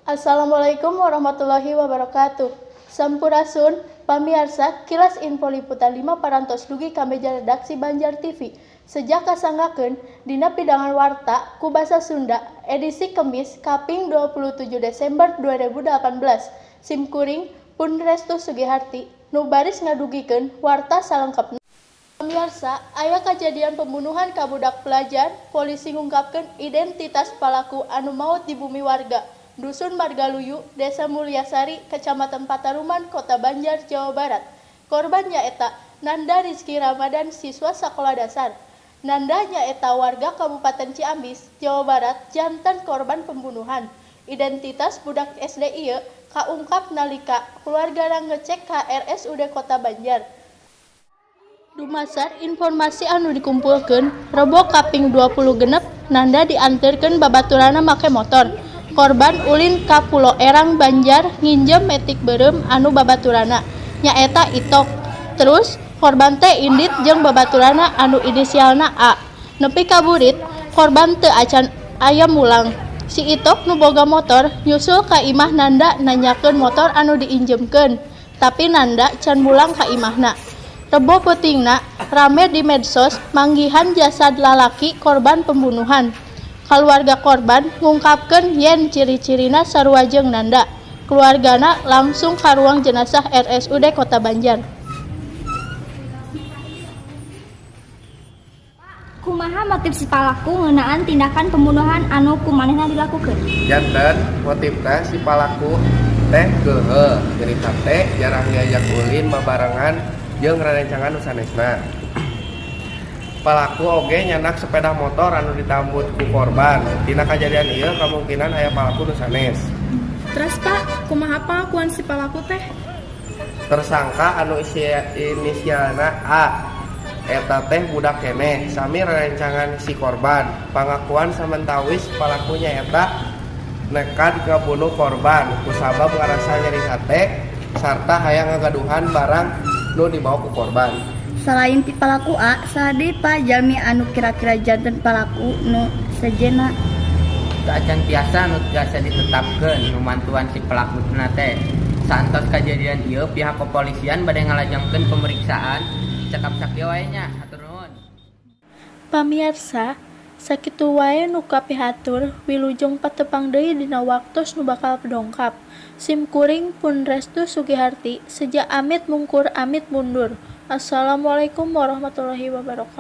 Assalamualaikum warahmatullahi wabarakatuh. Sampurasun, pamiarsa. Kilas Info Liputan 5 parantos dugi ka meja redaksi Banjar TV. Seja kasanggakeun dina pidangan warta ku basa Sunda edisi Kemis kaping 27 Desember 2018. Sim kuring pun Restu Sugiharti nu baris ngadugikeun warta salengkepna. Pamiarsa, aya kajadian pembunuhan ka budak pelajar, polisi ngungkapkeun identitas palaku anu maot di bumi warga Dusun Margaluyu, Desa Mulyasari, Kecamatan Pataruman, Kota Banjar, Jawa Barat. Korban nyaeta Nanda Rizky Ramadan, siswa sekolah dasar. Nanda nyaeta warga Kabupaten Ciamis, Jawa Barat, janten korban pembunuhan. Identitas budak SD ieu kaungkap nalika keluargana ngecek ka RSUD Kota Banjar. Dumasar informasi anu dikumpulkeun, Rebo kaping 26 Nanda dianterkeun babaturanna make motor. Korban ulin ka Pulo Erang, Banjar, nginjem matic beureum anu babaturanna, nyaeta Itok. Terus korban teh indit jeung babaturanna anu inisialna A. Nepi ka burit, korban teu acan aya mulang. Si Itok nu boga motor nyusul ka imah Nanda nanyakeun motor anu diinjemkeun, tapi Nanda can mulang ka imahna. Rebo peutingna rame di medsos manggihan jasad lalaki korban pembunuhan. Kaluarga korban ngungkapkeun yen ciri-cirina sarua jeung Nanda. Keluargana langsung ka ruang jenazah RSUD Kota Banjar. Kumaha motif si palaku ngeunaan tindakan pembunuhan anu ku manehna dilakukeun? Janten motifna si palaku teh geuleuh, nyeri hate, jarang diajak ulin babarengan jeung rerencangan nu sanesna. Palaku oge nyandak sepeda motor anu ditambut ku korban. Dina kajadian ieu kamungkinan aya palaku nu sanes. Terus, Pak, kumaha pengakuan si palaku teh? Tersangka anu inisialna A eta teh budak keneh, sami rerencangan si korban. Pangakuan samentawis palaku nyaeta nekat ngabunuh korban kusabab ngarasa nyeri hate sarta hayang ngagaduhan barang nu dibawa ku korban. Salain ti palaku A, saha deui, Pak, jalmi anu kira-kira janten palaku nu sejenna? Teu acan tiasa nu tiasa ditetapkeun nu mantuan si pelaku teh. Saentos kajadian ieu, pihak kepolisian bade ngalajengkeun pemeriksaan. Cekap sakieu wae nya, hatur nuhun. Pamiarsa, sakitu wae nu kapihatur, wilujeng patepang deui dina waktos nu bakal dongkap. Sim kuring pun Restu Sugiharti seja amit mungkur amit mundur. Assalamualaikum warahmatullahi wabarakatuh.